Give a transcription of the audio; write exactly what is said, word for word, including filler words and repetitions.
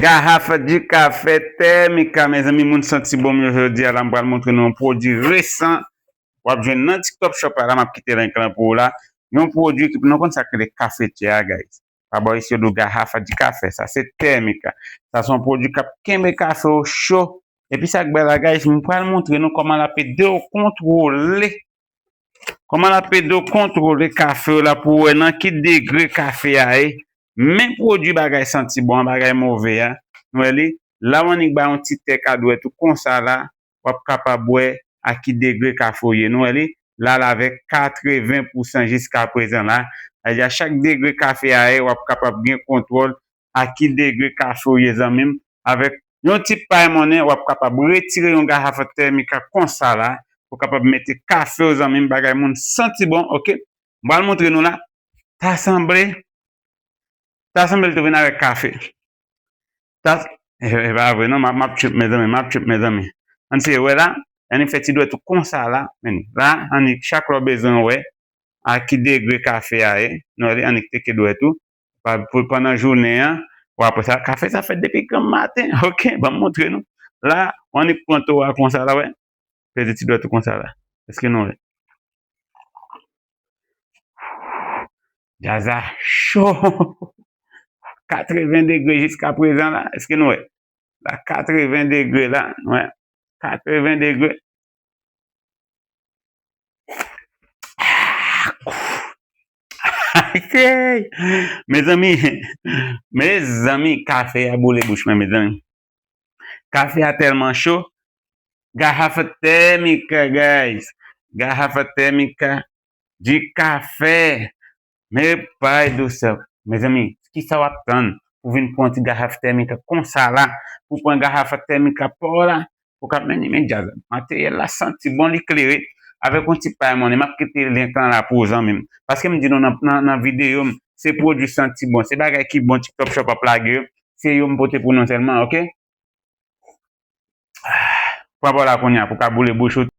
Gahaf di kafe Tèmika, mezanmi, moun santi bon m yo jodi a la, m pral montre nou yon pwodui resan. W ap jwenn nan TikTok Shop la, m ap kite link lan pou ou la. Yon pwodui ki, nou konn sa k rele kafe tchè a, guys. Pa bò isi yo di w Gahaf di kafe, sa se Tèmika. Sa se yon pwodui k ap kenbe kafe w cho. Epi sa k bèl la, guys, m pral montre nou kòman l ap ede w kontwole Kòman l ap ede w kontwole kafe w la pou w wè nan ki degre kafe a ye? Men pwodui bagay santi bon an, bagay move a, nou wè li? La w annik bay yon ti tèk a dwèt ou konsa la, w ap kapab wè a ki degre kafe w ye. Nou wè li? La l avèk katreven pousan jiska prezan la. Sa vle di a chak degre kafe a ye, w ap kapab gen kontwòl a ki degre kafe w ye, zanmi m. Avèk yon ti pay monnen, w ap kapab retire yon Gahaf Tèmika konsa la, pou w kapab mete kafe w, zanmi m, bagay moun santi bon, oke? M pral montre nou la. Ta sanble, ta sanble l te vin avèk kafe. Ta, e, e pa vre non, m ap, m ap trip, mezanmi, m ap trip, mezanmi. Ann seye wè la, annik fè ti dwèt ou konsa la, men la, annik chak lè w bezwen wè a ki degre kafe a ye, nou wè li, annik teke dwèt ou, pa, pou, pandan jounen an, w apre sa, kafe sa fèt depi granm maten, oke, ban m montre nou. La, w annik pran to a konsa la, wè, peze ti dwèt ou konsa la, èske nou wè? Djaz la cho. Katreven degre jiska prezan la, èske nou wè? La katreven degre la, nou wè? Katreven degre. Mezanmi, mezanmi, kafe a boule bouch mwen, mezanmi. Kafe a tèlman cho. Gahaf Tèmika, guys. Gahaf Tèmika di kafe. Men pay dousè. Mezanmi, kisa w ap tann pou vin pran ti Gahaf Tèmika konsa la? Pou pran Gahaf Tèmika pa w la, pou k ap mennen men djaz la. Materyèl la santi bon, li klere. Avèk yon ti pay monnen, m ap kite link lan la pou w, zanmi m. Paske m di nou nan, nan, nan videyo m, se pwodui santi bon, se bagay ki bon TikTok Shop ap lage yo, se yo m pote pou nou sèlman, oke? Pran pa w la kounye a pou w ka boule bouch ou.